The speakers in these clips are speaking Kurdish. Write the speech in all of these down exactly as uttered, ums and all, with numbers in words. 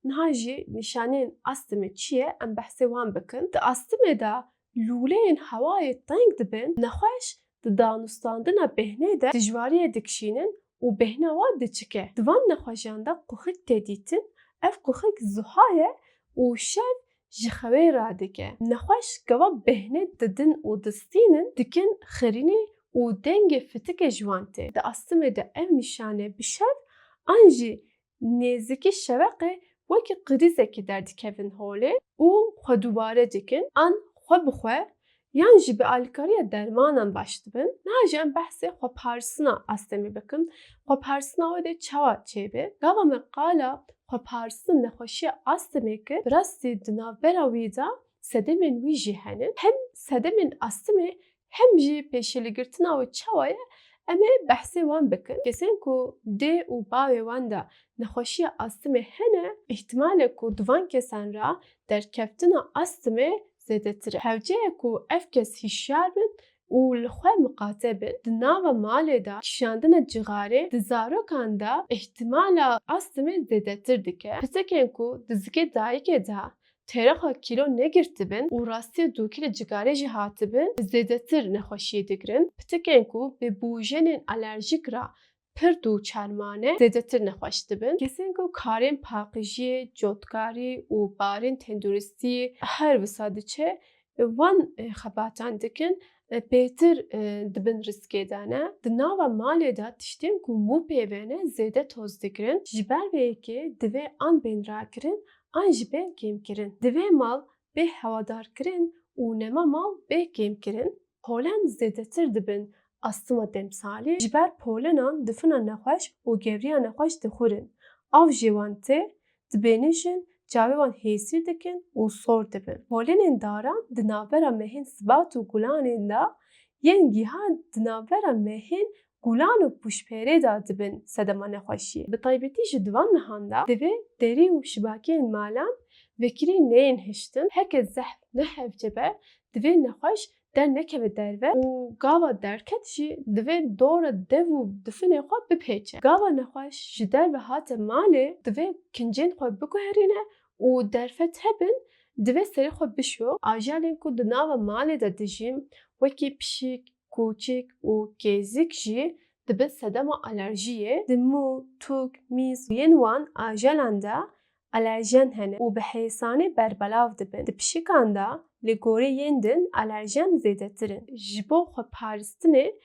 Niha jî nîşaneyên astmê çi ye, em behsê wan bikin. Di astmê de lûleyên hewayê teng dibin, nexweş di danûstandina bêhnê de dijwariyê dikişînin û bêhna wan diçike. Di van nexweşan de quxik tê dîtin, ev quxik zuha ye û şev ji xewê radike. Nexweş gava bêhnê didin û distînin, dikin xirînî û dengê fitikê ji wan tê. Di astmê de ev nîşane bi şev an jî nêzîkî şeveqê wekî krîzekî derdikevin holê û xwe dubare dikin an xwe bi xwe yan jî bi alîkariya dermanan baş dibin. Niha jî em behsê xweparistina astmê bikin. Xweparistina wê dê çawa çêbe? Gava me qala xweparistina nexweşiya astmê kir, bi rastî di navbera wî de sedemên wî jî henin. Hem sedemên astmê hem jî pêşelîgirtina wê çawa ye, em ê behsê wan bikin. Kesên ku dê û bavê wan de nexweşiya astmê hene, îhtimalê ku di van kesan re derkeftina astmê zêdetir e. Hewce ye ku ev kes hişyar bin û li xwe miqate bin. Di nava malê de kişandina cixarê di zarokan de îhtimala astmê zêdetir dike. Pitekên ku di zikê dayikê de têrexa kîlo negirtibin û rastiya dûkilê cixarê jî hatibin, zêdetir nexweşiyê digirin. Pitekên ku bi bûjenên alerjîk re pir dûçar mane, zêdetir nexweş dibin. Kesên ku karên paqijiyê, cotkarî û barên tenduristiyê her wisa diçe, van, e, xebatan dikin, e, pêtir, e, di bin riskê de ne. Di nava malê de tiştên ku mû pê ve ne zêde toz digirin. Ji ber vê yekê divê an bên rakirin an jî bên kêmkirin. Divê mal bê hewadarkirin û nema mal bê kêmkirin. Polen zêdetir dibin astima demsalî. Ji ber polenan difina nexweş û gewriya nexweş dixurin. Av jê wan tê, dibêhnijin, çavê wan hêsî dikin û sor dibin. Polenên daran di navbera mehên sibat û gulanên de yên gihan di navbera mehên gulan û pûşpêrê de dibin sedema nexweşiyê. Bi taybetî jî di van mehan de divê derî û şibakiyên malan vekirî neyên hiştin. Heke zehf ne hevce be, divê nexweş dernekeve derve û gava derket jî divê dora dev û difinê xwe bipêçe. Gava nexweş ji derve hate malê, divê kincên xwe biguherîne û derfet hebin, divê serê xwe bişo. Ajalên ku di nava malê de dijîn, wekî pişik, kûçik û kêzik jî dibin sedema alerjiyê. Di mû, tûk, mîz û yên wan ajalan de alerjen hene û bi hêsanî berbelav dibin. Di pişikan de li gorî yên din alerjen zêdetir in. Ji bo xweparistinê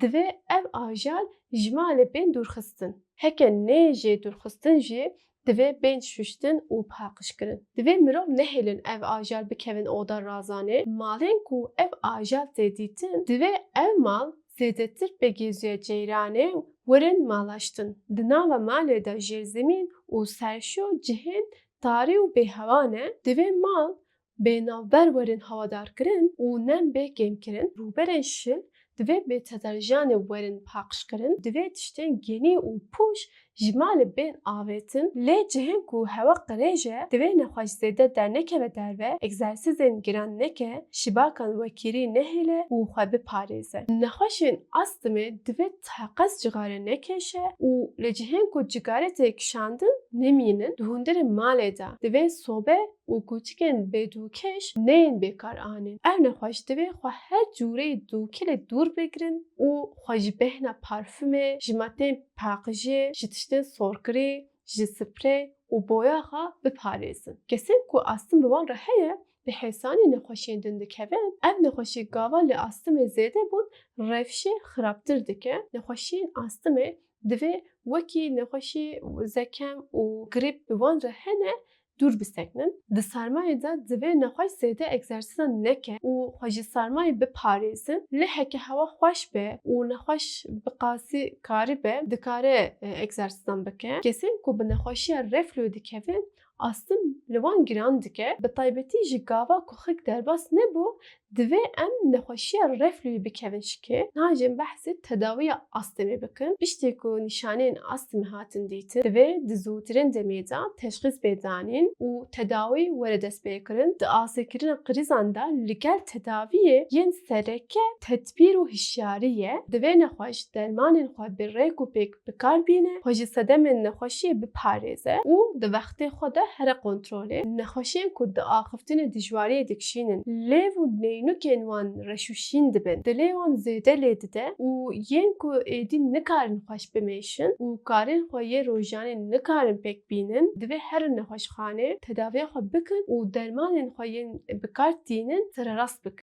divê ev ajal ji malê bên dûrxistin. Heke neyê jê dûrxistin jî divê bên şuştin û paqijkirin. Divê mirov nehêlin ev ajal bikevin oda razanê. Malên ku ev ajal tê dîtin, divê ev mal zêdetir bê gêziya ceyranê werin malaştin. Di nava malê de jêrzemîn û serşo cihên tarî û bêhewa ne. Divê mal bê navber werin hawadarkirin û nem bê kêmkirin. Rûberên şil divê bê deterjanê werin paqijkirin. Divê tiştên genî û pûş ji malê bên avêtin. Lê cihên ku hewa qirêj e, divê nexweş zêde dernekeve derve, egzersîzên giran neke, şibakan wekirî nehêle û xwe biparêze. Nexweşên astmê divê teqez cixare nekêşe û li cihên ku cixare tê kişandin nemînin. Di hundirê malê de divê sobe û kûçikên bêdûkêş neyên bêkar anîn. Ev nexweş divê xwe her cûreyî dûkilê dûr bigirin û xwe ji bêhna parfumê, ji madeyên paqijê, ji tiştên sorkirî, ji sprey û boyaxa biparêzin. Kesên ku astim bi wan re heye, bi hêsanî nexweşiyên din dikevin. Ev nexweşî gava li astimê zêde bûn rewşê xirabtir dike. Nexweşiyên astimê divê wekî nexweşî zekem û grîp bi wan re hene, dûr bisekinin. Di sermayê de divê nexweş zêde egzersîzan neke û xwe ji sermayê biparêzin. Lê heke hewa xweş be û nexweş bi qasî karî be, dikare, e, egzersîzan bike. Kesên ku bi nexweşiya reflûyê dikevin, astim li wan giran dike. Bi taybetî ji gava ku xik derbas nebû, divê em nexweşiya reflûyê bikevin şikê. Niha jî em behsê tedawiya astimê bikin. Piştî ku nîşaneyên astimê hatin dîtin, divê di zûtirîn demê de teşxîs bê danîn û tedawî were destpêkirin. Di asêkirina krîzan de li gel tedawiyê yên sereke tedbîr û hişyarî ye. Divê nexweş dermanên xwe bi rêk û pêk bi kar bîne, xwe ji sedemên nexweşiyê biparêze û di wextê xwe de here kontrolê. Nexweşiyên ku di axiftinê dijwariyê dikişînin, lêv û neynûkên wan reş û şîn dibin, dilê wan zêde lê dide û yên ku êdî nikarin xweş bimêşin û karên xwe yê rojanê nikarin pêk bînin, divê herin nexweşxanê, tedaviya xwe bikin û dermanên xwe yên bi kar tînin sererast bikin.